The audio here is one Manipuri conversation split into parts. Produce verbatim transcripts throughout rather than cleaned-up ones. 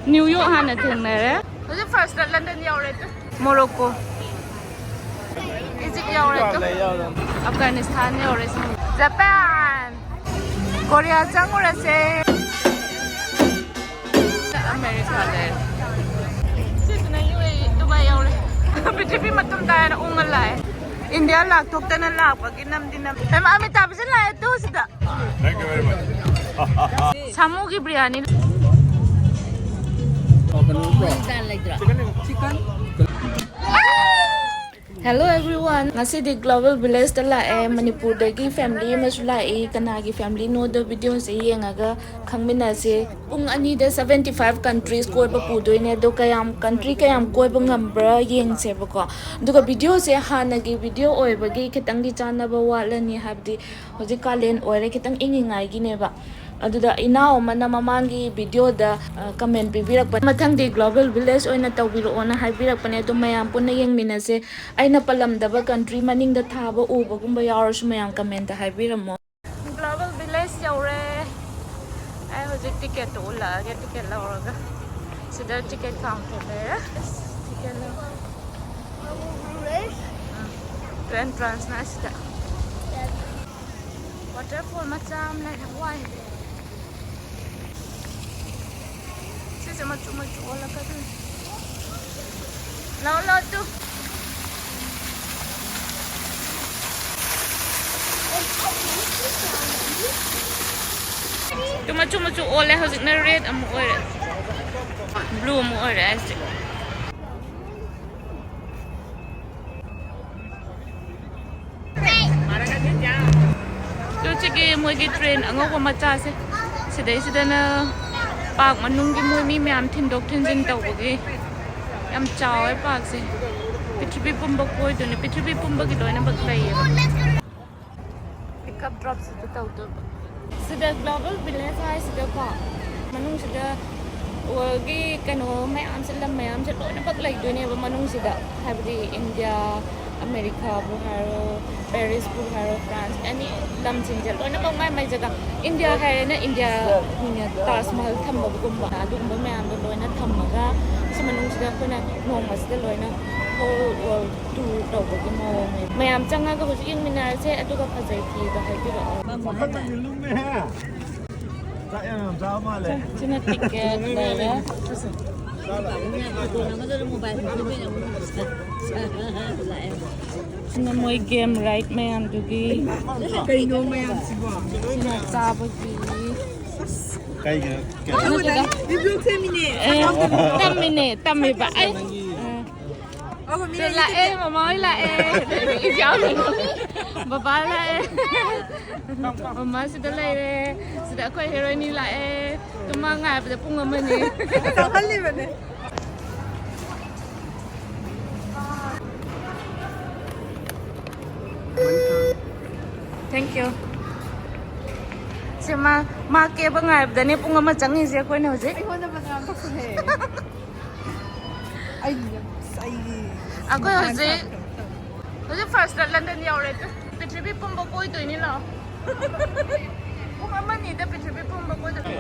ꯅ꯭ꯌꯨ ꯌꯣꯔꯛ ꯍꯥꯟꯅ ꯊꯦꯡꯅꯔꯦ꯫ ꯍꯧꯖꯤꯛ ꯐꯥꯔꯁꯇ ꯂꯟꯗꯟ ꯌꯧꯔꯦ꯫ ꯃꯣꯔꯣꯀꯣ꯫ ꯏꯖꯤꯞ ꯌꯧꯔꯦ꯫ ꯑꯐꯒꯥꯅꯤꯁꯇꯥꯟ ꯌꯧꯔꯦ꯫ ꯖꯄꯥꯟ꯫ ꯀꯣꯔꯤꯌꯥ ꯆꯪꯉꯨꯔꯁꯦ꯫ ꯑꯃꯦꯔꯤꯀꯥ ꯂꯩꯔꯦ꯫ ꯁꯤꯁꯤꯅ ꯌꯨ ꯑꯦ ꯏ, ꯗꯨꯕꯥꯏ ꯌꯧꯔꯦ꯫ ꯄ꯭ꯔꯤꯊꯤꯕꯤ ꯃꯇꯨꯝ ꯇꯥꯏꯅ ꯎꯪꯉ ꯂꯥꯛꯑꯦ꯫ ꯏꯟꯗꯤꯌꯥ ꯂꯥꯛꯊꯣꯛꯇꯅ ꯂꯥꯛꯄꯒꯤ ꯅꯝꯗꯤ ꯅꯝ-, ꯍꯩꯃꯥ, ꯑꯃꯤꯇꯥꯕꯁꯨ ꯂꯥꯛꯑꯦ ꯇꯨ ꯁꯤꯗ꯫ Thank you very much. ꯁꯥꯃꯨꯒꯤ biryani. Hello everyone, ꯉꯁꯤꯗꯤ Global Villageꯇ ꯂꯥꯛꯑꯦ꯫ ꯃꯅꯤꯄꯨꯔꯗꯒꯤ family ꯑꯃꯁꯨ ꯂꯥꯛꯏ꯫ ꯀꯅꯥꯒꯤ familyꯅꯣꯗꯣ videoꯁꯦ ꯌꯦꯡꯉꯒ ꯈꯪꯃꯤꯟꯅꯁꯦ꯫ ꯄꯨꯡ ꯑꯅꯤꯗ seventy five countries ꯀꯣꯏꯕ ꯄꯨꯗꯣꯏꯅꯦ꯫ ꯑꯗꯣ ꯀꯌꯥꯝ, country ꯀꯌꯥꯝ ꯀꯣꯏꯕ ꯉꯝꯕ꯭ꯔꯥ ꯌꯦꯡꯁꯦꯕꯀꯣ꯫ ꯑꯗꯨꯒ videoꯁꯦ ꯍꯥꯟꯅꯒꯤ video ꯑꯣꯏꯕꯒꯤ ꯈꯤꯇꯪꯗꯤ ꯆꯥꯟꯅꯕ ꯋꯥꯠꯂꯅꯤ, ꯍꯥꯏꯕꯗꯤ ꯍꯧꯖꯤꯛ ꯀꯥꯂꯦꯟ ꯑꯣꯏꯔꯦ, ꯈꯤꯇꯪ ꯏꯪꯉꯤꯉꯥꯏꯒꯤꯅꯦꯕ꯫ ꯑꯗꯨꯗ ꯏꯅꯥꯎ ꯑꯃꯅ ꯃꯃꯥꯡꯒꯤ videoꯗ, ꯑ, comment ꯄꯤꯕꯤꯔꯛꯄ, "ꯃꯊꯪꯗꯤ Global Village ꯑꯣꯏꯅ ꯇꯧꯕꯤꯔꯛꯑꯣꯅ" ꯍꯥꯏꯕꯤꯔꯛꯄꯅꯦ꯫ ꯑꯗꯨ ꯃꯌꯥꯝ ꯄꯨꯟꯅ ꯌꯦꯡꯃꯤꯟꯅꯁꯦ꯫ ꯑꯩꯅ ꯄꯜꯂꯝꯗꯕ country ꯃꯅꯤꯡꯗ ꯊꯥꯕ ꯎꯕꯒꯨꯝꯕ ꯌꯥꯎꯔꯁꯨ ꯃꯌꯥꯝ commentꯇ ꯍꯥꯏꯕꯤꯔꯝꯃꯣ꯫ Global Village ꯌꯧꯔꯦ꯫ ꯑꯩ ꯍꯧꯖꯤꯛ ticketꯇꯣ ꯎꯠꯂꯛꯑꯒꯦ, ticket ꯂꯧꯔꯒ꯫ ꯁꯤꯗ ticket counter ꯂꯩꯔꯦ꯫ Ticket ꯂꯧ-, ꯎꯝ꯫ Entranceꯅ ꯑꯁꯤꯗ꯫ Waterfall ꯃꯆꯥ ꯑꯃ ꯂꯩꯔꯦ꯫ ꯋꯥꯏ꯫ ꯁꯤꯁꯦ ꯃꯆꯨ ꯃꯆꯨ ꯑꯣꯜꯂꯛꯀꯗꯣꯏꯅꯤ꯫ ꯂꯥꯛꯑꯣ, ꯂꯥꯛꯑꯣ, ꯇꯨ꯫ ꯇꯨ ꯃꯆꯨ ꯃꯆꯨ ꯑꯣꯜꯂꯦ꯫ ꯍꯧꯖꯤꯛꯅ red ꯑꯃꯨꯛ ꯑꯣꯏꯔꯦ, blue ꯑꯃꯨꯛ ꯑꯣꯏꯔꯦ ꯍꯥꯏꯁꯦ꯫ ꯑꯗꯨ ꯁꯤꯒꯤ ꯃꯣꯏꯒꯤ train ꯑꯉꯧꯕ ꯃꯆꯥꯁꯦ, ꯁꯤꯗꯩꯁꯤꯗꯅ park ꯃꯅꯨꯡꯒꯤ ꯃꯣꯏ ꯃꯤ ꯃꯌꯥꯝ ꯊꯤꯟꯗꯣꯛ ꯊꯤꯟꯖꯤꯟ ꯇꯧꯕꯒꯤ ꯌꯥꯝ ꯆꯥꯎꯋꯦ parkꯁꯦ꯫ ꯄ꯭ꯔꯤꯊꯤꯕꯤ ꯄꯨꯝꯕ ꯀꯣꯏꯗꯣꯏꯅꯦ, ꯄ꯭ꯔꯤꯊꯤꯕꯤ ꯄꯨꯝꯕꯒꯤ ꯂꯣꯏꯅꯃꯛ ꯂꯩꯌꯦꯕ꯫ Pick up drop ꯁꯤꯗ ꯇꯧꯗꯣꯏꯕ꯫ ꯁꯤꯗ Global Village ꯍꯥꯏꯁꯤꯗꯀꯣ, ꯃꯅꯨꯡꯁꯤꯗ worldꯒꯤ ꯀꯩꯅꯣ ꯃꯌꯥꯝꯁꯦ, ꯂꯝ ꯃꯌꯥꯝꯁꯦ ꯂꯣꯏꯅꯃꯛ ꯂꯩꯗꯣꯏꯅꯦꯕ ꯃꯅꯨꯡꯁꯤꯗ꯫ ꯍꯥꯏꯕꯗꯤ ꯏꯟꯗꯤꯌꯥ, ꯑꯃꯦꯔꯤꯀꯥꯕꯨ ꯍꯥꯏꯔꯣ, ꯄꯦꯔꯤꯁꯄꯨ ꯍꯥꯏꯔꯣ, ꯐ꯭ꯔꯥꯟꯁ, ꯑꯦꯅꯤ ꯂꯝꯁꯤꯡꯁꯦ ꯂꯣꯏꯅꯃꯛ ꯃꯥꯏ ꯃꯥꯏ ꯖꯒꯥ꯫ ꯏꯟꯗꯤꯌꯥ ꯍꯥꯏꯔꯦꯅ ꯏꯟꯗꯤꯌꯥ ꯃꯤꯅ ꯇꯥꯖ ꯃꯍꯜ ꯊꯝꯕꯒꯨꯝꯕ ꯑꯗꯨꯒꯨꯝꯕ ꯃꯌꯥꯝꯗꯣ ꯂꯣꯏꯅ ꯊꯝꯃꯒ ꯁꯤ ꯃꯅꯨꯡꯁꯤꯗ ꯑꯩꯈꯣꯏꯅ ꯅꯣꯡꯃꯁꯤꯗ ꯂꯣꯏꯅ ꯍꯣꯜ ꯋꯥꯔꯜ ꯇꯨꯔ ꯇꯧꯕꯒꯤ ꯃꯑꯣꯡꯅꯦ꯫ ꯃꯌꯥꯝ ꯆꯪꯉꯒ ꯍꯧꯖꯤꯛ ꯌꯦꯡꯃꯤꯟꯅꯔꯁꯦ, ꯑꯗꯨꯒ ꯐꯖꯩ ꯊꯤꯗꯣ ꯍꯥꯏꯕꯤꯔꯛꯑꯣ꯫ ꯃꯐꯝꯗꯤ ꯂꯨꯝꯃꯦꯍꯦ꯫ ꯆꯥꯛ ꯌꯥꯝ ꯌꯥꯝ ꯆꯥꯕ ꯃꯥꯜꯂꯦ꯫ ꯁꯤꯅ ꯇꯤꯀꯦꯠ ꯂꯩꯔꯦ꯫ ꯁꯤꯅ ꯃꯣꯏ ꯒꯦꯝ ꯔꯥꯏꯠ ꯃꯌꯥꯝꯗꯨꯒꯤ꯫ ꯀꯩꯅꯣ ꯃꯌꯥꯝꯁꯤꯕꯣ? ꯁꯤꯅ ꯆꯥꯕꯒꯤ꯫ ꯀꯩꯒꯤꯅꯣ? ꯅꯠꯇꯦꯗ꯫ ꯚꯤꯗꯤꯑꯣ ꯁꯦꯝꯃꯤꯅꯦ꯫ ꯑꯦ, ꯇꯝꯃꯤꯅꯦ, ꯇꯝꯃꯤꯕ꯫ ꯑꯩ, ꯑ꯫ ꯑꯣ, ꯃꯤ ꯁꯤꯗ ꯂꯩꯇꯦ꯫ ꯂꯥꯛꯑꯦ, ꯃꯃꯥ ꯍꯣꯏ ꯂꯥꯛꯑꯦ꯫ ꯏꯆꯦ ꯍꯣꯏ꯫ ꯕꯕꯥ ꯂꯥꯛꯑꯦ꯫ ꯃꯃꯥ ꯁꯤꯗ ꯂꯩꯔꯦ꯫ ꯁꯤꯗ ꯑꯩꯈꯣꯏ ꯍꯦꯔꯣꯏꯅꯤ ꯂꯥꯛꯑꯦ꯫ ꯇꯨꯃ ꯉꯥꯏꯕꯗ ꯄꯨꯡ ꯑꯃꯅꯤ꯫ ꯆꯥꯍꯜꯂꯤꯕꯅꯦ꯫ Thank you꯫ ꯁꯦ ꯃꯥ, ꯃꯥ ꯀꯦꯕ ꯉꯥꯏꯕꯗꯅꯦ ꯄꯨꯡ ꯑꯃ ꯆꯪꯉꯤꯁꯦ ꯑꯩꯈꯣꯏꯅ ꯍꯧꯖꯤꯛ꯫ ꯑꯩꯉꯣꯟꯗ ꯕꯗꯅꯥꯝ ꯇꯧꯁꯜꯂꯦ꯫ ꯑꯩ, ꯑꯩ ꯑꯩꯈꯣꯏ ꯃꯄꯥꯟ ꯍꯧꯖꯤꯛ, ꯁꯥꯕ ꯍꯧꯖꯤꯛ ꯐꯥꯔꯁꯇ ꯂꯟꯗꯟ ꯌꯧꯔꯦ꯫ ꯄ꯭ꯔꯤꯊꯤꯕꯤ ꯄꯨꯝꯕ ꯀꯣꯏꯗꯣꯏꯅꯤ ꯂꯥꯛꯑꯣ꯫ ꯄꯨꯡ ꯑꯃꯅꯤꯗ ꯄ꯭ꯔꯤꯊꯤꯕꯤ ꯄꯨꯝꯕ ꯀꯣꯏꯗꯣꯏꯅꯤ꯫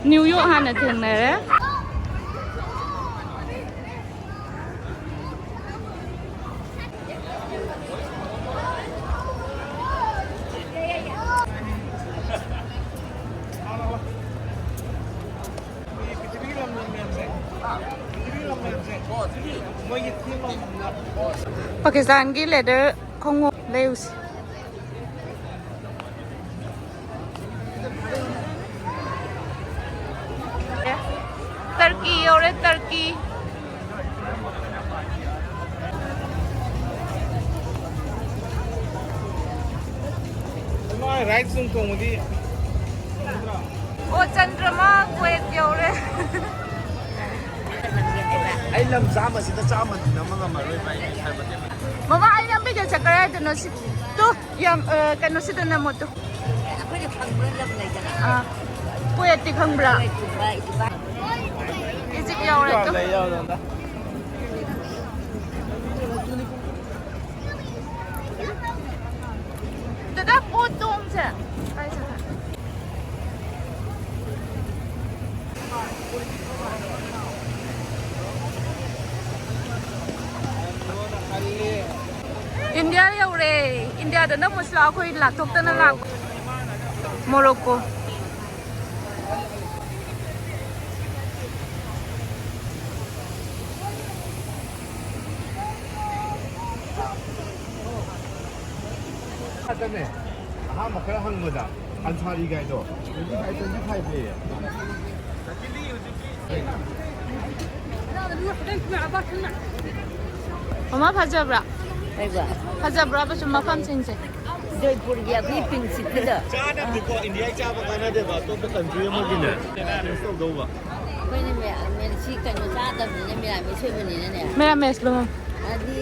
ꯅ꯭ꯌꯨ ꯌꯣꯔꯛ ꯍꯥꯟꯅ ꯊꯦꯡꯅꯔꯦ꯫ ꯄꯥꯀꯤꯁꯇꯥꯟꯒꯤ ꯂꯦꯗꯔ ꯈꯣꯡꯎꯞ ꯂꯩꯔꯨꯁꯤ꯫ ꯇꯔꯀꯤ ꯌꯧꯔꯦ, ꯇꯔꯀꯤ꯫ ꯏꯃꯥ, ꯔꯥꯏꯠ ꯁꯨꯝ ꯇꯣꯡꯕꯗꯤ꯫ ꯑꯣ, ꯆꯟꯗ꯭ꯔꯃꯥ ꯀꯨꯋꯦꯠ ꯌꯧꯔꯦ꯫ ꯑꯩ ꯂꯝ ꯆꯥꯝꯃꯁꯤꯗ ꯆꯥꯝꯃꯗꯤ ꯅꯝꯕ ꯉꯝꯃꯔꯣꯏ ꯚꯥꯏ, ꯍꯥꯏꯕꯅꯦꯕ꯫ ꯃꯃꯥ, ꯑꯩ ꯅꯝꯕꯤꯒꯦ, ꯆꯠꯈ꯭ꯔꯦ ꯍꯥꯏꯗꯨꯅ ꯁꯤ꯫ ꯇꯨ, ꯌꯥꯝ, ꯑ, ꯀꯩꯅꯣꯁꯤꯗ ꯅꯝꯃꯣ ꯇꯨ꯫ ꯑꯩꯈꯣꯏꯅ ꯈꯪꯕ ꯂꯝ ꯂꯩꯗꯅ꯫ ꯑꯥ, ꯀꯨꯋꯦꯠꯇꯤ ꯈꯪꯕ꯭ꯔꯥ? ꯀꯨꯋꯦꯠꯀꯨꯝꯕ, ꯏꯖꯤꯞ ꯌꯧꯔꯦ ꯇꯨ꯫ ꯂꯩ ꯌꯥꯎꯗꯅ꯫ ꯏꯟꯗꯤꯌꯥ ꯌꯧꯔꯦ꯫ ꯏꯟꯗꯤꯌꯥꯗ ꯅꯝꯃꯨꯁꯤ ꯂꯥꯛꯑꯣ, ꯑꯩꯈꯣꯏ ꯂꯥꯛꯊꯣꯛꯇꯅ ꯂꯥꯛꯄ꯫ ꯃꯣꯔꯣꯛꯀꯣ꯫ ꯈꯛꯇꯅꯦ꯫ ꯑꯍꯥꯟꯕ ꯈꯔ ꯍꯪꯕꯗ ꯑꯟꯁꯥꯔꯤ ꯒꯥꯏꯗꯣ twenty five, twenty five ꯂꯩꯌꯦ꯫ ꯃꯃꯥ, ꯐꯖꯕ꯭ꯔꯥ? ꯀꯩꯕ? ꯐꯖꯕ꯭ꯔꯕ ꯁꯨꯝ ꯃꯐꯝꯁꯤꯡꯁꯦ? ꯖꯣꯏꯄꯨꯔꯒꯤ ꯑꯩꯈꯣꯏ ꯄꯤꯡ ꯁꯤꯇꯤꯗꯣ꯫ ꯆꯥꯗꯕꯗꯤꯀꯣ ꯏꯟꯗꯤꯌꯥꯒꯤ ꯆꯥꯕ ꯀꯥꯟꯅꯗꯦꯕ, ꯑꯇꯣꯞꯄ ꯀꯟꯇ꯭ꯔꯤ ꯑꯃꯒꯤꯅꯦ ꯇꯦꯁ ꯇꯧꯗꯧꯕ꯫ ꯑꯩꯈꯣꯏꯅ ꯃꯦ-, ꯃꯦ-, ꯁꯤ ꯀꯩꯅꯣ ꯆꯥꯗꯕꯅꯤꯅ, ꯃꯦꯔꯥꯃꯦꯁ ꯑꯣꯏꯕꯅꯤꯅꯅꯦ꯫ ꯃꯦꯔꯥꯃꯦꯁꯂꯣ? ꯑꯗꯤ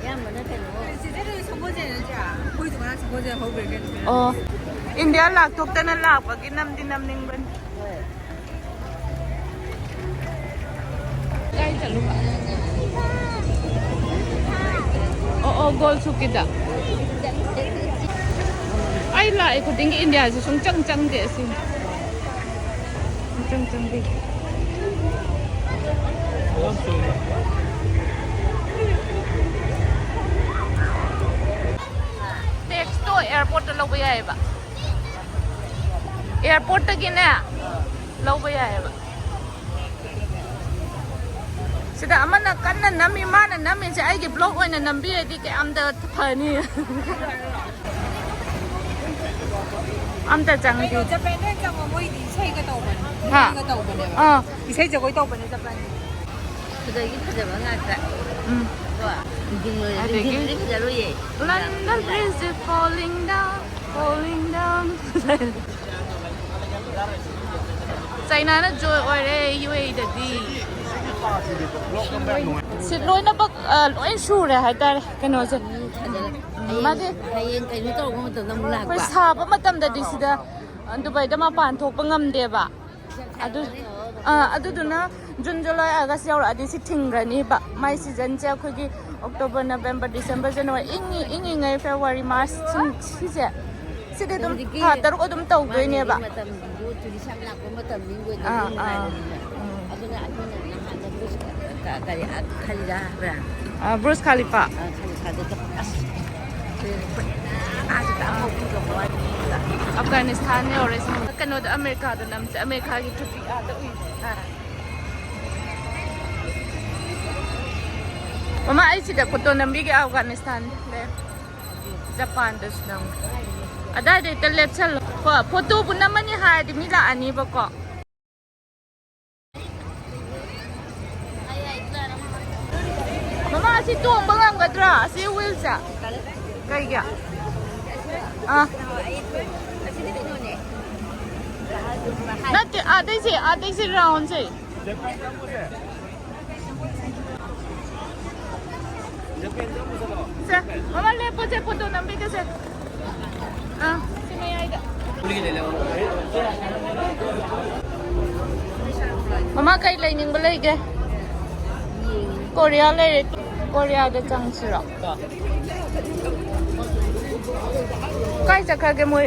ꯑꯌꯥꯝꯕꯅ ꯀꯩꯅꯣ꯫ ꯁꯤꯗ ꯂꯣꯏ ꯁꯪꯒꯣꯜꯁꯦ ꯅꯠꯇ꯭ꯔꯥ? ꯑꯩꯈꯣꯏ ꯗꯨꯀꯥꯟ ꯁꯪꯒꯣꯜꯁꯦ ꯍꯧꯈ꯭ꯔꯒꯦ꯫ ꯑꯣ, ꯏꯟꯗꯤꯌꯥ ꯂꯥꯛꯊꯣꯛꯇꯅ ꯂꯥꯛꯄꯒꯤ ꯅꯝꯗꯤ ꯅꯝꯅꯤꯡꯕꯅꯤ꯫ ꯍꯣꯏ꯫ ꯑꯣ, ꯑꯣ, ꯒꯣꯜ ꯁꯨꯛꯀꯤꯗ꯫ ꯑꯩ ꯂꯥꯛꯑꯦ ꯈꯨꯗꯤꯡꯒꯤ ꯏꯟꯗꯤꯌꯥꯁꯦ ꯁꯨꯡꯆꯪ ꯆꯪꯗꯦ ꯑꯁꯤ꯫ ꯁꯨꯡꯆꯪ ꯆꯪꯗꯦ꯫ ꯇꯦꯛꯁꯇꯣ ꯑꯦꯌꯥꯔꯄꯣꯔꯠꯇ ꯂꯧꯕ ꯌꯥꯏꯑꯕ꯫ ꯑꯦꯌꯥꯔꯄꯣꯔꯠꯇꯒꯤꯅꯦ ꯂꯧꯕ ꯌꯥꯏꯑꯕ꯫ ꯁꯤꯗ ꯑꯃꯅ ꯀꯟꯅ ꯅꯝꯃꯤ, ꯃꯥꯅ ꯅꯝꯃꯤꯁꯦ ꯑꯩꯒꯤ ꯕ꯭ꯂꯣꯛ ꯑꯣꯏꯅ ꯅꯝꯕꯤꯔꯗꯤ ꯀꯌꯥꯝꯗ ꯐꯅꯤ꯫ ꯑꯝꯇ ꯆꯪꯗꯦ꯫ ꯀꯩꯅꯣ, ꯖꯄꯥꯟꯗ ꯑꯣꯏꯅ ꯆꯪꯉꯣ, ꯃꯣꯏꯗꯤ ꯏꯁꯩꯒ ꯇꯧꯕꯅꯦ, ꯍꯥ? ꯏꯁꯩꯒ ꯇꯧꯕꯅꯦꯕ꯫ ꯑꯥ꯫ ꯏꯁꯩ ꯖꯒꯣꯏ ꯇꯧꯕꯅꯦ ꯖꯄꯥꯟꯗꯤ꯫ ꯐꯖꯒꯤ ꯐꯖꯕ ꯉꯥꯛꯇ꯫ ꯎꯝ꯫ ꯀꯣ? ꯅꯨꯡꯊꯤꯜ ꯑꯣꯏꯔꯗꯤ ꯑꯗꯒꯤ ꯅꯨꯡꯊꯤꯜꯗꯤ ꯐꯖꯔꯣꯏꯌꯦ꯫ London Bridge is falling down, falling down꯫ ꯆꯥꯏꯅꯥꯅ ꯖꯣꯏ ꯑꯣꯏꯔꯦ ꯌꯨ ꯑꯦ ꯏꯗꯗꯤ꯫ ꯁꯤ ꯂꯣꯏꯅꯃꯛ, ꯑ, ꯂꯣꯏ ꯁꯨꯔꯦ ꯍꯥꯏꯇꯥꯔꯦ ꯀꯩꯅꯣꯁꯦ꯫ ꯎꯝ, ꯐꯖꯔꯦ꯫ ꯎꯝ, ꯍꯌꯦꯡ, ꯃꯥꯗꯤ ꯍꯌꯦꯡ ꯀꯩꯅꯣ ꯇꯧꯕ ꯃꯇꯝꯗ ꯑꯃꯨꯛ ꯑꯩꯈꯣꯏ ꯂꯥꯛꯄ꯫ ꯁꯥꯕ ꯃꯇꯝꯗꯗꯤ ꯁꯤꯗ, ꯑ, ꯗꯨꯕꯥꯏꯗ ꯃꯄꯥꯟ ꯊꯣꯛꯄ ꯉꯝꯗꯦꯕ꯫ ꯑꯗꯨ, ꯑ, ꯑꯗꯨꯗꯨꯅ ꯖꯨꯟ, ꯖꯨꯂꯥꯏ, ꯑꯥꯒꯁ ꯌꯧꯔꯛꯑꯗꯤ ꯁꯤ ꯊꯤꯡꯈ꯭ꯔꯅꯤꯕ꯫ ꯃꯥꯏ ꯁꯤꯖꯟꯁꯦ ꯑꯩꯈꯣꯏꯒꯤ ꯑꯣꯛꯇꯣꯕꯔ, ꯅꯕꯦꯝꯕꯔ, ꯗꯤꯁꯦꯝꯕꯔ, ꯖꯅꯋꯥꯔꯤ, ꯏꯪꯉꯤ-, ꯏꯪꯉꯤꯉꯩ ꯐꯦꯕ꯭ꯔꯨꯋꯥꯔꯤ, ꯃꯥꯔꯆ, ꯁꯨꯝ ꯁꯤꯁꯦ, ꯁꯤꯗꯤ ꯑꯗꯨꯝ ꯍꯧꯖꯤꯛꯀꯤ ꯊꯥ ꯇꯔꯨꯛ ꯑꯗꯨꯝ ꯃꯥꯒꯤ ꯇꯧꯗꯣꯏꯅꯦꯕ꯫ ꯃꯇꯝꯗꯨ ꯇꯨꯔꯤꯁ ꯌꯥꯝ ꯂꯥꯛꯄ ꯃꯇꯝꯅꯤ, ꯑꯥ, ꯑꯥ꯫ ꯅꯨꯡꯉꯥꯏꯕꯅꯤꯅ꯫ ꯎꯝ꯫ ꯑꯗꯨꯅ ꯑꯩꯈꯣꯏꯅ ꯅꯍꯥꯟꯗ ꯀ-, ꯀꯔꯤ, ꯑ, ꯈꯜꯂꯤꯗ ꯍꯥꯏꯕ꯭ꯔꯥ? ꯑ, ꯕꯨꯔꯖ ꯈꯥꯂꯤꯐꯥ꯫ ꯑ, ꯈꯥꯂꯤꯐꯥꯗ ꯆꯠꯄ꯫ ꯑꯁ, ꯑꯥꯁꯨ ꯇꯥꯛ ꯍꯧꯈꯤꯕ ꯋꯥꯅꯤ꯫ ꯑꯐꯒꯥꯅꯤꯁꯇꯥꯟ ꯌꯧꯔꯦ꯫ ꯁꯣꯝ ꯀꯩꯅꯣꯗ ꯑꯃꯦꯔꯤꯀꯥꯗ ꯅꯝꯁꯦ꯫ ꯑꯃꯦꯔꯤꯀꯥꯒꯤ ꯇ꯭ꯔꯣꯐꯤ ꯑꯥꯗ ꯎꯏ꯫ ꯑ꯫ ꯃꯃꯥ, ꯑꯩ ꯁꯤꯗ ꯐꯣꯇꯣ ꯅꯝꯕꯤꯒꯦ ꯑꯐꯒꯥꯅꯤꯁꯇꯥꯟꯗ꯫ ꯖꯄꯥꯟꯗꯁꯨ ꯅꯝ꯫ ꯑꯗꯥꯏꯗ ꯍꯦꯛꯇ ꯂꯦꯞꯁꯜꯂꯣ꯫ ꯀꯣ, ꯐꯣꯇꯣꯕꯨ ꯅꯝꯃꯅꯤ ꯍꯥꯏꯔꯗꯤ ꯃꯤ ꯂꯥꯛꯑꯅꯤꯕꯀꯣ꯫ ꯃꯃꯥ, ꯑꯁꯤ ꯇꯣꯡꯕ ꯉꯝꯒꯗ꯭ꯔꯥ? ꯑꯁꯤ ꯋꯤꯜꯁꯦ? ꯀꯩꯒꯤ? ꯑꯥ꯫ ꯅꯠꯇꯦ, ꯑꯥꯗꯩꯁꯦ, ꯑꯥꯗꯩꯁꯦ ꯔꯥꯎꯟꯁꯦ꯫ ꯁꯦ, ꯃꯃꯥ ꯂꯦꯞꯄꯣꯁꯦ, ꯐꯣꯇꯣ ꯅꯝꯕꯤꯒꯁꯦ꯫ ꯑꯥ, ꯁꯤ ꯃꯌꯥꯏꯗ꯫ ꯃꯃꯥ ꯀꯩ ꯂꯩꯅꯤꯡꯕ ꯂꯩꯒꯦ? ꯀꯣꯔꯤꯌꯥ ꯂꯩꯔꯦ꯫ ꯀꯣꯔꯤꯌꯥꯗ ꯆꯪꯁꯤꯔꯣ? ꯀꯥꯏ ꯆꯠꯈ꯭ꯔꯒꯦ ꯃꯣꯏ?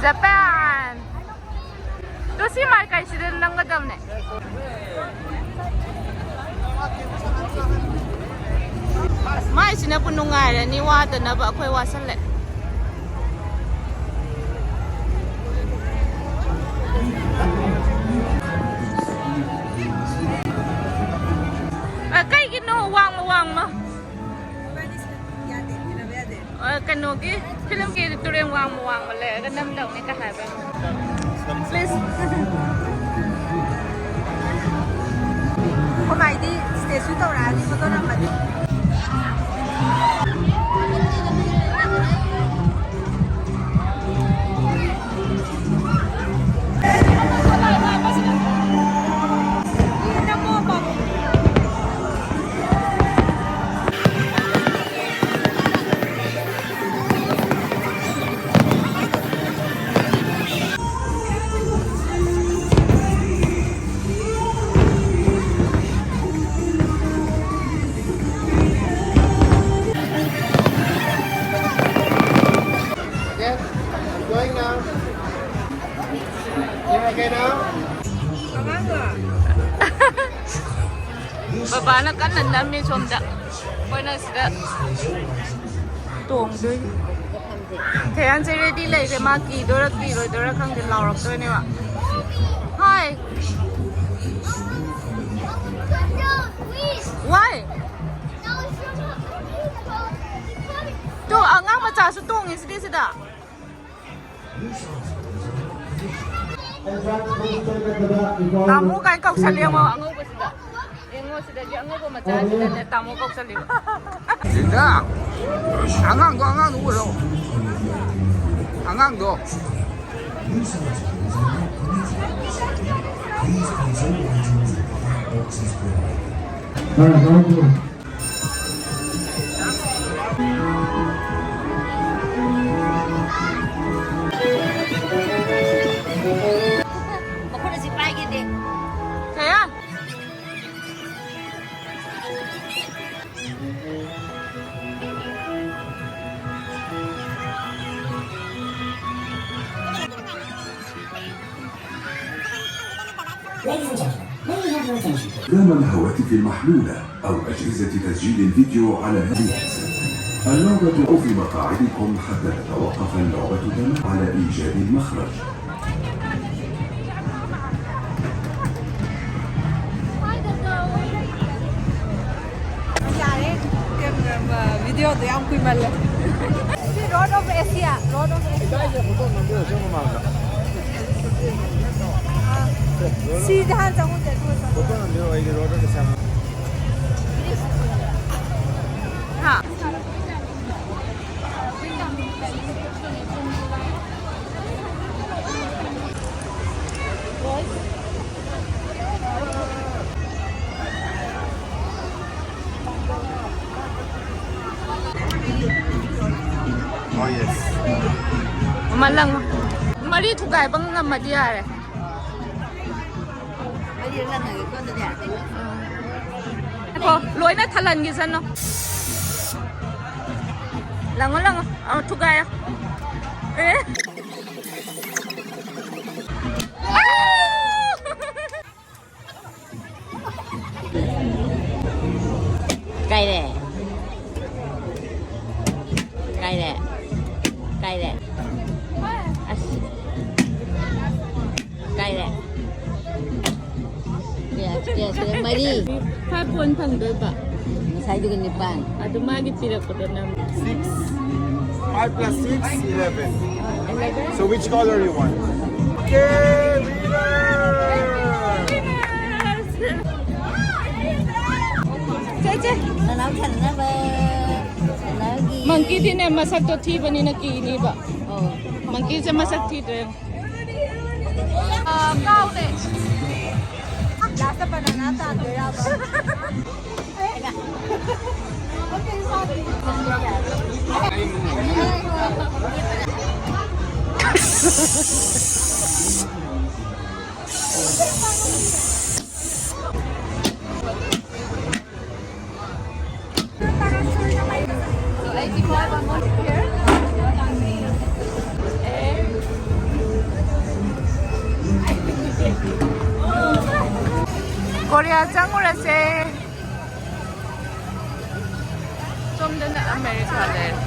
ꯖꯄꯥꯟ꯫ ꯇꯣ ꯁꯤ ꯃꯥꯏꯀꯩꯁꯤꯗ ꯅꯝꯒꯗꯕꯅꯦ꯫ ꯃꯥꯏꯁꯤꯅꯕꯨ ꯅꯨꯡꯉꯥꯏꯔꯅꯤ, ꯋꯥꯗꯅꯕ ꯑꯩꯈꯣꯏ ꯋꯥꯁꯜꯂꯦ꯫ ꯑ, ꯀꯩꯒꯤꯅꯣ ꯋꯥꯡꯃ ꯋꯥꯡꯃ? ꯑ, ꯀꯩꯅꯣꯒꯤ ꯐꯤꯂꯝꯒꯤ ꯇꯨꯔꯦꯟ ꯋꯥꯡꯃ ꯋꯥꯡꯃ ꯂꯩꯔꯒ ꯅꯝꯗꯧꯅꯤ ꯀ ꯍꯥꯏꯕ꯫ Please꯫ ꯑꯩꯈꯣꯏ ꯃꯥꯏꯗꯤ ꯁ꯭ꯇꯦꯆꯨ ꯇꯧꯔꯛꯑꯅꯤ photo ꯅꯝꯕꯗꯤ꯫ Yes, I'm going now. You okay now? ꯑꯉꯥꯡꯗꯣ꯫ ꯕꯕꯥꯅ ꯀꯟꯅ ꯅꯝꯃꯤ ꯁꯣꯝꯗ꯫ ꯑꯩꯈꯣꯏꯅ ꯁꯤꯗ ꯇꯣꯡꯗꯣꯏꯅꯤ꯫ ꯊꯦꯌꯥꯟꯁꯦ ꯔꯦꯗꯤ ꯂꯩꯔꯦ꯫ ꯃꯥ ꯀꯤꯗꯣꯏꯔꯥ ꯀꯤꯔꯣꯏꯗꯣꯏꯔꯥ ꯈꯪꯗꯦ, ꯂꯥꯎꯔꯛꯇꯣꯏꯅꯦꯕ꯫ ꯍꯥꯏ꯫ Why? ꯇꯨ ꯑꯉꯥꯡ ꯃꯆꯥꯁꯨ ꯇꯣꯡꯉꯤ ꯁꯤꯗꯤ ꯁꯤꯗ꯫ ꯇꯥꯃꯣ ꯀꯥꯏꯅ ꯀꯧꯁꯜꯂꯦ ꯌꯦꯡꯉꯣ ꯑꯉꯧꯕꯁꯤꯗ꯫ ꯌꯦꯡꯉꯣ ꯁꯤꯗꯗꯤ ꯑꯉꯧꯕ ꯃꯆꯥꯁꯤꯗꯅꯦ ꯇꯥꯃꯣ ꯀꯧꯁꯜꯂꯤꯕ꯫ ꯂꯤꯟꯗꯥ, ꯑꯉꯥꯡꯗꯣ, ꯑꯉꯥꯡꯗꯣ ꯎꯔꯣ꯫ ꯑꯉꯥꯡꯗꯣ꯫ ꯃꯈꯨꯠ ꯑꯁꯤ ꯄꯥꯏꯒꯦꯗꯦ꯫ ꯀꯌꯥ? Ladies and gentlemen, may we have your attention, please? استخدام الهواتف المحمولة أو أجهزة تسجيل الفيديو على هذه الحساب. اللعبة أو في مقاعدكم حتى تتوقف اللعبة تماما على إيجاد المخرج. ꯌꯥꯔꯦ, ꯀꯦꯃꯦꯔꯥ, ꯚꯤꯗꯤꯑꯣꯗꯣ ꯌꯥꯝ ꯀꯨꯏꯃꯜꯂꯦ꯫ ꯁꯤ Road of Asia, Road of Asia꯫ ꯑꯥ꯫ ꯁꯤꯗ ꯍꯥꯟꯅ ꯆꯪꯉꯨꯁꯦ, ꯑꯗꯨꯒ ꯆꯪꯉꯨꯁꯦ꯫ ꯍꯥ꯫ Oh, yes. ꯃꯃꯜ ꯂꯪ ꯃꯔꯤ ꯊꯨꯒꯥꯏꯕ ꯉꯝꯃꯗꯤ ꯌꯥꯔꯦ꯫ ꯉꯥꯏꯈꯣ, ꯂꯣꯏꯅ ꯊꯜꯍꯟꯈꯤꯁꯅꯨ꯫ ꯂꯪꯉꯣ, ꯂꯪꯉꯣ꯫ ꯑ, ꯊꯨꯒꯥꯏꯌꯣ꯫ ꯑꯦ! ꯀꯥꯏꯔꯦ꯫ ꯀꯥꯏꯔꯦ꯫ ꯀꯥꯏꯔꯦ꯫ ꯑꯁ꯫ ꯀꯥꯏꯔꯦ꯫ ꯀꯌꯥ, ꯀꯌꯥ ꯁꯨꯔꯦ? ꯃꯔꯤ꯫ Five point ꯐꯪꯗꯣꯏꯕ꯫ ꯉꯁꯥꯏꯗꯨꯒ ꯅꯤꯄꯥꯟ꯫ ꯑꯗꯨ ꯃꯥꯒꯤ ꯄꯤꯔꯛꯄꯗꯣ ꯅꯝ꯫ Six. Five plus six, eleven. So which color you want? Okay, winner! ꯆꯦ, ꯆꯦ꯫ ꯅꯅꯥꯎ ꯊꯥꯅꯅꯕ꯫ ꯅꯅꯥꯎꯒꯤ꯫ ꯃꯪꯀꯤꯗꯤꯅꯦ, ꯃꯁꯛꯇꯣ ꯊꯤꯕꯅꯤꯅ ꯀꯤꯅꯤꯕ꯫ ꯑꯣ꯫ ꯃꯪꯀꯤꯁꯦ ꯃꯁꯛ ꯊꯤꯗ꯭ꯔꯦ꯫ ꯑ, ꯀꯥꯎꯔꯦ꯫ Last ꯇ banana ꯇꯥꯗꯣꯏꯔꯕ? ꯀꯣꯔꯤꯌꯥ ꯆꯪꯉꯨꯔꯁꯦ꯫ ꯁꯣꯝꯗꯅ ꯑꯃꯦꯔꯤꯀꯥ ꯂꯩꯔꯦ꯫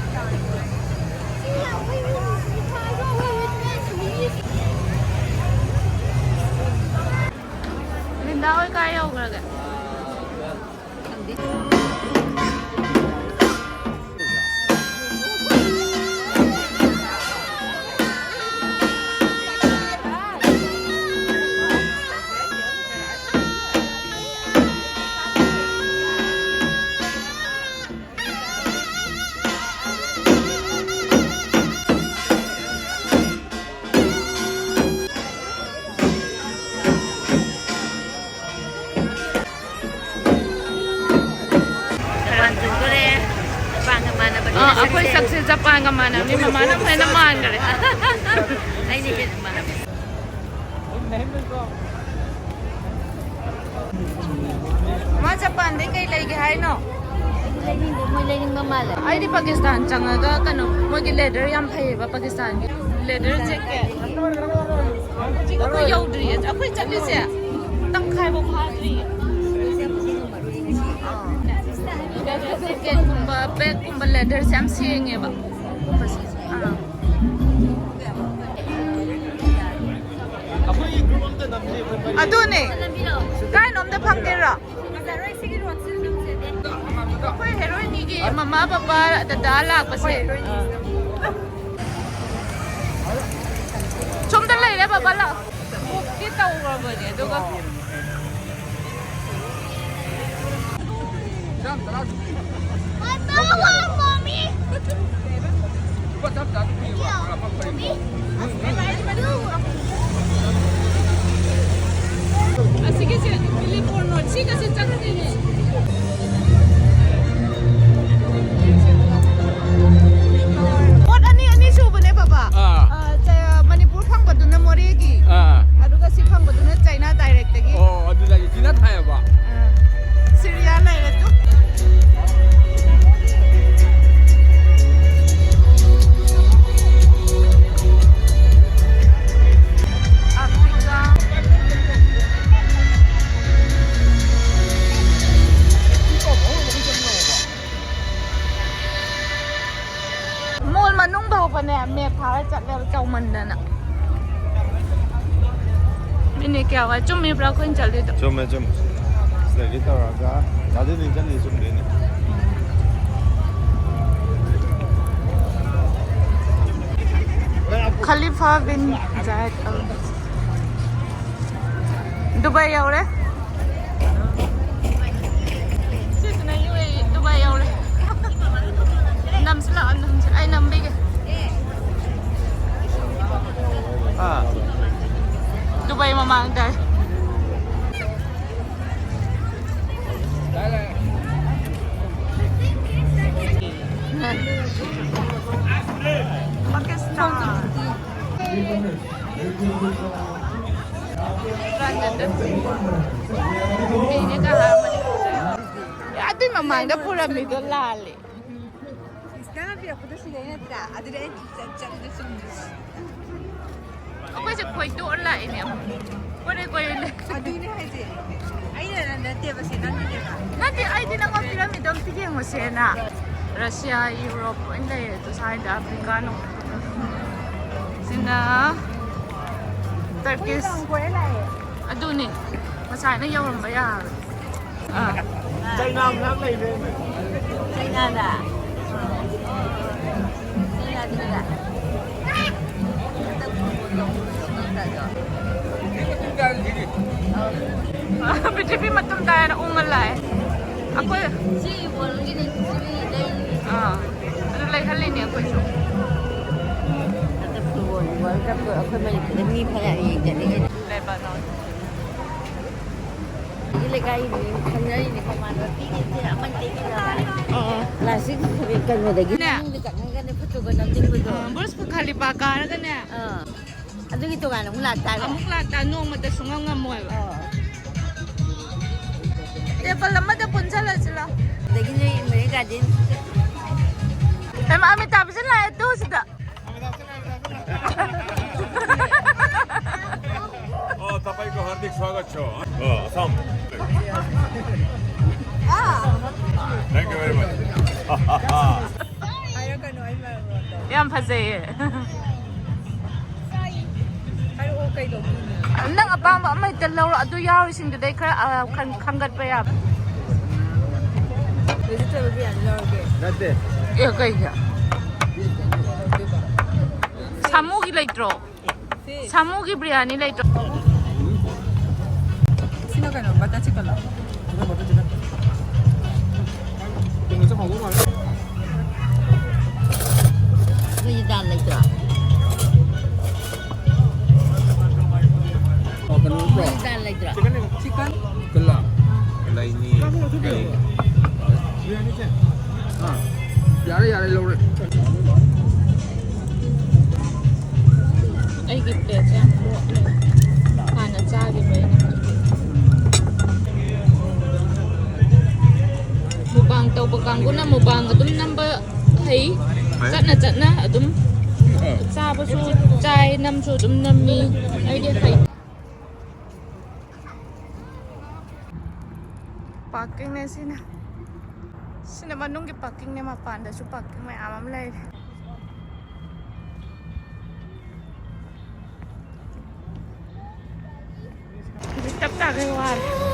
ꯂꯤꯟꯗꯥ ꯍꯣꯏ ꯀꯥꯏ ꯌꯧꯈ꯭ꯔꯒꯦ? ꯈꯔ ꯍꯟꯗꯣꯛꯇꯣꯔꯦ꯫ ꯖꯄꯥꯟꯒ ꯃꯥꯟꯅꯕꯅꯤꯅ ꯑꯥ, ꯑꯩꯈꯣꯏ ꯁꯛꯁꯦ꯫ ꯁꯛꯁꯦ ꯖꯄꯥꯟꯒ ꯃꯥꯟꯅꯕꯅꯤ, ꯃꯃꯥꯅ ꯐꯖꯅ ꯃꯥꯟꯈꯔꯦ꯫ ꯑꯩꯅ ꯍꯦꯟꯅ ꯃꯥꯟꯅꯕ꯫ ꯃꯥ ꯖꯄꯥꯟꯗꯩ ꯀꯩ ꯂꯩꯒꯦ ꯍꯥꯏꯅꯣ? ꯑꯩꯗꯤ ꯂꯩꯅꯤꯡꯗꯦ, ꯃꯣꯏ ꯂꯩꯅꯤꯡꯕ ꯃꯥꯜꯂꯦ꯫ ꯑꯩꯗꯤ ꯄꯥꯀꯤꯁꯇꯥꯟ ꯆꯪꯉꯒ ꯀꯩꯅꯣ, ꯃꯣꯏꯒꯤ leather ꯌꯥꯝ ꯐꯩꯌꯦꯕ, ꯄꯥꯀꯤꯁꯇꯥꯟꯒꯤ leather jacket꯫ ꯍꯧꯖꯤꯛ ꯑꯩꯈꯣꯏ ꯌꯧꯗ꯭ꯔꯤꯌꯦ, ꯑꯩꯈꯣꯏ ꯆꯠꯂꯤꯁꯦ ꯇꯪꯈꯥꯏꯐꯥꯎ ꯐꯥꯗ꯭ꯔꯤꯌꯦ꯫ ꯑꯥ꯫ ꯀꯨꯝꯕ ꯕꯦꯒꯀꯨꯝꯕ ꯂꯦꯗꯔꯁꯦ ꯌꯥꯝ ꯁꯦꯡꯉꯦꯕ꯫ ꯑꯥ꯫ ꯑꯗꯨꯅꯦ꯫ ꯀꯥꯏꯅꯣꯝꯗ ꯐꯝꯒꯦꯔꯣ? ꯑꯩꯈꯣꯏ ꯍꯦꯔꯣꯏꯅꯤꯒꯤ ꯃꯃꯥ ꯕꯕꯥ ꯗꯗꯥ ꯂꯥꯛꯄꯁꯦ꯫ ꯁꯣꯝꯗ ꯂꯩꯔꯦ ꯕꯕꯥ, ꯂꯥꯛꯑꯣ꯫ ꯕꯨꯛꯇꯤ ꯇꯧꯈ꯭ꯔꯕꯅꯦ ꯑꯗꯨꯒ꯫ ꯑꯁꯤꯒꯤꯁꯦ ꯕꯤꯂꯤꯐ ꯑꯣꯔ ꯅꯣꯠ ꯁꯤꯒꯁꯦ ꯆꯪꯗꯣꯏꯅꯦ꯫ ꯄꯣꯠ ꯑꯅꯤ ꯑꯅꯤ ꯁꯨꯕꯅꯦ ꯕꯕꯥ꯫ ꯑꯥ꯫ ꯑꯥ, ꯆ-, ꯃꯅꯤꯄꯨꯔ ꯐꯪꯕꯗꯨꯅ ꯃꯣꯔꯦꯒꯤ꯫ ꯑꯥ꯫ ꯑꯗꯨꯒ ꯁꯤ ꯐꯪꯕꯗꯨꯅ ꯆꯥꯏꯅꯥ ꯗꯥꯏꯔꯦꯛꯇꯒꯤ꯫ ꯑꯣ, ꯑꯗꯨꯗꯤ ꯆꯤꯅꯥ ꯊꯥꯏꯑꯕ꯫ ꯑꯥ꯫ ꯁꯤꯔꯤꯌꯥ ꯂꯩꯔꯦ ꯇꯨ꯫ ꯑꯐ꯭ꯔꯤꯀꯥ꯫ ꯃꯣꯜ ꯃꯅꯨꯡ ꯐꯥꯎꯕꯅꯦ ꯃꯦꯞ ꯐꯥꯔ ꯆꯠꯂꯦꯕ ꯆꯥꯎꯃꯟꯗꯅ꯫ ꯃꯤꯅꯤꯠ ꯀꯌꯥ ꯋꯥꯏ? ꯆꯨꯝꯃꯤꯕ꯭ꯔꯥ ꯑꯩꯈꯣꯏꯅ ꯆꯠꯂꯤꯗꯣ? ꯆꯨꯝꯃꯦ, ꯆꯨꯝꯃꯦ꯫ ꯁꯤꯗꯒꯤ ꯇꯧꯔꯒ ꯗꯥꯗꯤꯅꯤ ꯆꯠꯂꯤ ꯆꯨꯝꯗꯣꯏꯅꯦ꯫ ꯈꯂꯤꯐꯥ ꯕꯤꯟ ꯖꯥꯌꯦꯗ ꯑꯜ ꯗꯨꯕꯥꯏ ꯌꯧꯔꯦ꯫ ꯁꯤꯁꯤꯅ ꯌꯨ ꯑꯦ ꯏ ꯗꯨꯕꯥꯏ ꯌꯧꯔꯦ꯫ ꯅꯝꯁꯤꯜꯂꯛꯑꯣ, ꯅꯝꯁꯤꯜꯂꯛꯑꯣ꯫ ꯑꯩ ꯅꯝꯕꯤꯒꯦ꯫ ꯑꯥ꯫ ꯗꯨꯕꯥꯏ ꯃꯃꯥꯡꯗ꯫ ꯄꯥꯀꯤꯁꯇꯥꯟ꯫ ꯑꯗꯨꯏ ꯃꯃꯥꯡꯗ ꯄꯨꯔꯝꯃꯤꯗꯣ ꯂꯥꯜꯂꯦ꯫ ꯏꯁꯇꯥꯔ ꯄꯤꯔꯛꯄꯗꯣ ꯁꯤꯗꯩ ꯅꯠꯇ꯭ꯔꯥ? ꯑꯗꯨꯗꯤ ꯑꯩ ꯆꯠ-, ꯆꯠꯂꯤꯗꯣ ꯆꯨꯝꯗ꯭ꯔꯣ? ꯑꯩꯈꯣꯏꯁꯦ ꯀꯣꯏꯗꯣꯛꯑ ꯂꯥꯛꯏꯅꯦ ꯑꯃꯨꯛ꯫ ꯀꯣꯏꯔꯦ, ꯀꯣꯏꯔꯦ꯫ ꯑꯗꯨꯅꯦ ꯍꯥꯏꯁꯦ꯫ ꯑꯩꯅ ꯅꯠꯇꯦꯕ ꯁꯤ, ꯅꯪꯅꯅꯦꯕ꯫ ꯅꯠꯇꯦ, ꯑꯩꯗꯤ ꯅꯪꯉꯣꯟꯗ ꯄꯤꯔꯝꯃꯤꯗꯣ ꯁꯤ ꯌꯦꯡꯉꯨꯁꯦꯅ꯫ ꯔꯁꯤꯌꯥ, ꯌꯨꯔꯣꯞ ꯂꯣꯏ ꯂꯩꯔꯦ ꯑꯗꯨ ꯁ꯭ꯋꯥꯏꯗ, ꯑꯐ꯭ꯔꯤꯀꯥ ꯅꯨꯡ꯫ ꯁꯤꯅ ꯇꯔꯀꯤꯁ꯫ ꯑꯗꯨꯅꯤ ꯉꯁꯥꯏꯅ ꯌꯧꯔꯝꯕ ꯌꯥꯔꯣꯏ꯫ ꯑꯥ꯫ ꯆꯩꯅꯥ ꯃꯅꯥꯛ ꯂꯩꯔꯦ꯫ ꯆꯩꯅꯥꯗ꯫ ꯆꯩꯅꯥꯗ꯫ ꯄ꯭ꯔꯤꯊꯤꯕꯤ ꯃꯇꯨꯝ ꯇꯥꯏꯅ ꯎꯪꯉ ꯂꯥꯛꯑꯦ꯫ ꯑꯩꯈꯣꯏ ꯁꯤ ꯋꯥꯔꯜꯒꯤꯅꯦ, ꯄ꯭ꯔꯤꯊꯤꯕꯤꯒꯤ ꯂꯩꯔꯤꯅꯦ꯫ ꯑꯥ, ꯑꯗꯨ ꯂꯩꯍꯜꯂꯤꯅꯦ ꯑꯩꯈꯣꯏꯁꯨ꯫ ꯍꯟꯗꯛ ꯐꯨꯠꯕꯣꯜ ꯋꯥꯔꯜ ꯀꯞꯇꯣ ꯑꯩꯈꯣꯏ ꯃꯅꯤꯄꯨꯔꯗ ꯃꯤ ꯐꯅꯌꯥꯝ ꯌꯦꯡ ꯆꯠꯂꯤ ꯀꯩꯅꯣ꯫ ꯂꯩꯕꯥꯛ ꯂꯣꯟ꯫ ꯑꯩꯒꯤ ꯂꯩꯀꯥꯏꯒꯤ ꯃꯤ ꯈꯪꯅꯔꯤꯅꯦ, ꯃꯃꯥꯟꯅꯕ ꯄꯤꯔꯤꯁꯦ ꯑꯃꯅꯤꯗꯒꯤ ꯂꯧꯔꯦ꯫ ꯑꯥ꯫ ꯀ꯭ꯂꯥꯁꯤꯛ ꯀꯩꯅꯣꯗꯒꯤ ꯅꯦ꯫ ꯃꯅꯨꯡꯗ ꯆꯪꯉꯒꯅꯦ ꯐꯣꯇꯣꯒ ꯅꯝꯅꯤꯡꯕꯗꯣ꯫ ꯑꯥ, ꯕꯨꯔꯖ ꯈꯂꯤꯐꯥ ꯀꯥꯔꯒꯅꯦ꯫ ꯑꯥ꯫ ꯑꯗꯨꯒꯤ ꯇꯣꯉꯥꯟꯅ ꯑꯃꯨꯛ ꯂꯥꯛꯇꯥꯔꯦ꯫ ꯑꯃꯨꯛ ꯂꯥꯛꯇꯥ ꯅꯣꯡꯃꯇ ꯁꯨꯡꯉꯝ ꯉꯝꯃꯣꯏꯕ꯫ ꯑꯣ꯫ ꯇꯦꯕꯜ ꯑꯃꯗ ꯄꯨꯟꯁꯤꯜꯂꯁꯤ ꯂꯥꯎ꯫ ꯑꯗꯒꯤ ꯅꯣꯏ ꯃꯔꯤ ꯒꯥꯔꯗꯦꯟ꯫ ꯍꯩꯃꯥ, ꯑꯃꯤꯇꯥꯕꯁꯨ ꯂꯥꯛꯑꯦ ꯇꯨ ꯁꯤꯗ꯫ ꯑꯣ, तपाईँको हार्दिक स्वागत छ। अ, Assam. Thank you very much। ꯍꯥꯏꯔꯛꯀꯅꯨ ꯑꯩ ꯃꯔꯝꯗꯣ꯫ ꯌꯥꯝ ꯐꯖꯩꯌꯦ꯫ ꯍꯥꯏꯔꯛꯑꯣ, ꯀꯩꯗꯧꯗꯣꯏꯅꯣ? ꯅꯪ ꯑꯄꯥꯝꯕ ꯑꯃ ꯍꯦꯛꯇ ꯂꯧꯔꯣ, ꯑꯗꯨ ꯌꯥꯎꯔꯤꯁꯤꯡꯗꯨꯗꯩ ꯈꯔ, ꯑ, ꯈꯟ-, ꯈꯟꯒꯠꯄ ꯌꯥꯕ꯫ Vegetable ꯕꯤꯔꯌꯥꯅꯤ ꯂꯧꯔꯒꯦ꯫ ꯅꯠꯇꯦ꯫ ꯑꯦ, ꯀꯩꯒꯤ? ꯁꯥꯃꯨꯒꯤ ꯂꯩꯇ꯭ꯔꯣ? ꯁꯤ꯫ ꯁꯥꯃꯨꯒꯤ ꯕꯤꯔꯌꯥꯅꯤ ꯂꯩꯇ꯭ꯔꯣ? ꯁꯤꯅ ꯀꯩꯅꯣ, butter chicken ꯂꯣ? ꯑꯩꯈꯣꯏ ꯗꯥꯜ ꯂꯩꯇ꯭ꯔꯣ? ꯑꯣ, ꯀꯩꯅꯣ ꯅꯠꯇ꯭ꯔꯣ? ꯑꯩꯈꯣꯏ ꯗꯥꯜ ꯂꯩꯇ꯭ꯔꯣ? Chicken ꯂꯩ꯫ Chicken? Chicken ꯂꯣ? ꯂꯩꯅꯤ꯫ ꯂꯩ꯫ ꯑꯥ, ꯌꯥꯔꯦ, ꯌꯥꯔꯦ, ꯂꯧꯔꯦ꯫ ꯑꯩꯒꯤ plateꯁꯦ ꯌꯥꯝ ꯃꯣꯠꯂꯦ꯫ ꯍꯥꯟꯅ ꯆꯥꯈꯤꯕ ꯑꯩꯅ꯫ Mukbang ꯇꯧꯕ ꯀꯥꯡꯕꯨꯅ mukbang ꯑꯗꯨꯝ ꯅꯝꯕ ꯍꯩ꯫ ꯍꯩ꯫ ꯆꯠꯅ ꯆꯠꯅ ꯑꯗꯨꯝ ꯑꯥ꯫ ꯆꯥꯕꯁꯨ ꯆꯥꯏ, ꯅꯝꯁꯨ ꯑꯗꯨꯝ ꯅꯝꯃꯤ꯫ ꯑꯩꯗꯤ ꯍꯩ꯫ Parkingꯅꯦ ꯁꯤꯅ꯫ ꯁꯤꯅ ꯃꯅꯨꯡꯒꯤ ꯄꯥꯔꯀꯤꯡꯅꯦ, ꯃꯄꯥꯟꯗꯁꯨ ꯄꯥꯔꯀꯤꯡ ꯃꯌꯥꯝ ꯑꯃ ꯂꯩꯔꯦ꯫ ꯍꯧꯖꯤꯛ ꯇꯞ ꯇꯥꯈꯩ ꯋꯥꯔꯦ꯫